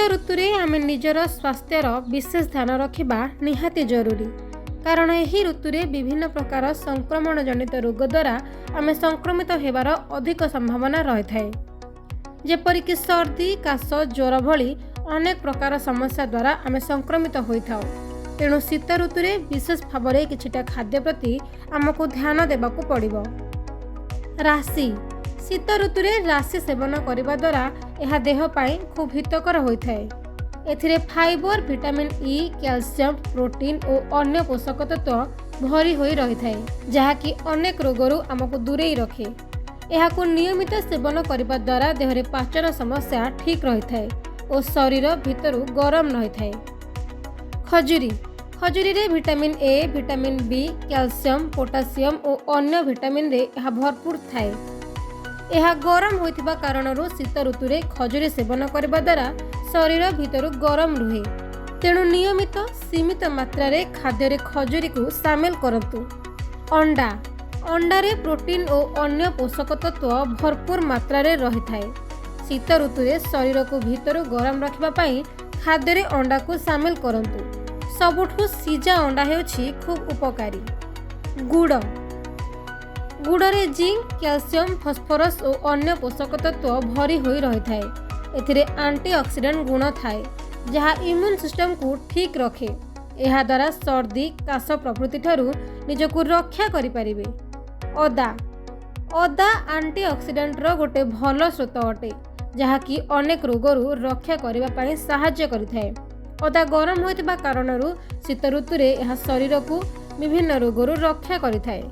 ଶୀତ ଋତୁରେ ଆମେ ନିଜର ସ୍ୱାସ୍ଥ୍ୟର ବିଶେଷ ଧ୍ୟାନ ରଖିବା ନିହାତି ଜରୁରୀ, କାରଣ ଏହି ଋତୁରେ ବିଭିନ୍ନ ପ୍ରକାର ସଂକ୍ରମଣ ଜନିତ ରୋଗ ଦ୍ୱାରା ଆମେ ସଂକ୍ରମିତ ହେବାର ଅଧିକ ସମ୍ଭାବନା ରହିଥାଏ। ଯେପରିକି ସର୍ଦ୍ଦି, କାଶ, ଜ୍ୱର ଭଳି ଅନେକ ପ୍ରକାର ସମସ୍ୟା ଦ୍ୱାରା ଆମେ ସଂକ୍ରମିତ ହୋଇଥାଉ। ତେଣୁ ଶୀତ ଋତୁରେ ବିଶେଷ ଭାବରେ କିଛିଟା ଖାଦ୍ୟ ପ୍ରତି ଆମକୁ ଧ୍ୟାନ ଦେବାକୁ ପଡ଼ିବ। ରାଶି। ଶୀତ ଋତୁରେ ରାଶି ସେବନ କରିବା ଦ୍ୱାରା ଏହା ଦେହ ପାଇଁ ଖୁବ୍ ହିତକର ହୋଇଥାଏ। ଏଥିରେ fibre, vitamin E, calcium, protein ଓ ଅନ୍ୟ ପୋଷକ ତତ୍ତ୍ୱ ଭରି ହୋଇ ରହିଥାଏ, ଯାହାକି ଅନେକ ରୋଗରୁ ଆମକୁ ଦୂରେଇ ରଖେ। ଏହାକୁ ନିୟମିତ ସେବନ କରିବା ଦ୍ୱାରା ଦେହରେ ପାଚନ ସମସ୍ୟା ଠିକ୍ ରହିଥାଏ ଓ ଶରୀର ଭିତରୁ ଗରମ ରହିଥାଏ। ଖଜୁରୀ। ଖଜୁରୀରେ vitamin A, vitamin B, calcium, potassium ଓ ଅନ୍ୟ ଭିଟାମିନରେ ଏହା ଭରପୁର ଥାଏ। ଏହା ଗରମ ହୋଇଥିବା କାରଣରୁ ଶୀତ ଋତୁରେ ଖଜୁରୀ ସେବନ କରିବା ଦ୍ୱାରା ଶରୀର ଭିତରୁ ଗରମ ରୁହେ। ତେଣୁ ନିୟମିତ ସୀମିତ ମାତ୍ରାରେ ଖାଦ୍ୟରେ ଖଜୁରୀକୁ ସାମିଲ କରନ୍ତୁ। ଅଣ୍ଡା। ଅଣ୍ଡାରେ ପ୍ରୋଟିନ୍ ଓ ଅନ୍ୟ ପୋଷକ ତତ୍ତ୍ୱ ଭରପୁର ମାତ୍ରାରେ ରହିଥାଏ। ଶୀତ ଋତୁରେ ଶରୀରକୁ ଭିତରୁ ଗରମ ରଖିବା ପାଇଁ ଖାଦ୍ୟରେ ଅଣ୍ଡାକୁ ସାମିଲ କରନ୍ତୁ। ସବୁଠୁ ସିଝା ଅଣ୍ଡା ହେଉଛି ଖୁବ୍ ଉପକାରୀ। ଗୁଡ଼। ଗୁଡ଼ରେ ଜିଙ୍କ, କ୍ୟାଲସିୟମ, ଫସ୍ଫରସ୍ ଓ ଅନ୍ୟ ପୋଷକ ତତ୍ତ୍ୱ ଭରି ହୋଇ ରହିଥାଏ। ଏଥିରେ ଆଣ୍ଟିଅକ୍ସିଡାଣ୍ଟ ଗୁଣ ଥାଏ, ଯାହା ଇମ୍ୟୁନ୍ ସିଷ୍ଟମକୁ ଠିକ୍ ରଖେ। ଏହାଦ୍ୱାରା ସର୍ଦ୍ଦି, କାଶ ପ୍ରଭୃତି ଠାରୁ ନିଜକୁ ରକ୍ଷା କରିପାରିବେ। ଅଦା। ଅଦା ଆଣ୍ଟିଅକ୍ସିଡାଣ୍ଟର ଗୋଟେ ଭଲ ସ୍ରୋତ ଅଟେ, ଯାହାକି ଅନେକ ରୋଗରୁ ରକ୍ଷା କରିବା ପାଇଁ ସାହାଯ୍ୟ କରିଥାଏ। ଅଦା ଗରମ ହୋଇଥିବା କାରଣରୁ ଶୀତ ଋତୁରେ ଏହା ଶରୀରକୁ ବିଭିନ୍ନ ରୋଗରୁ ରକ୍ଷା କରିଥାଏ।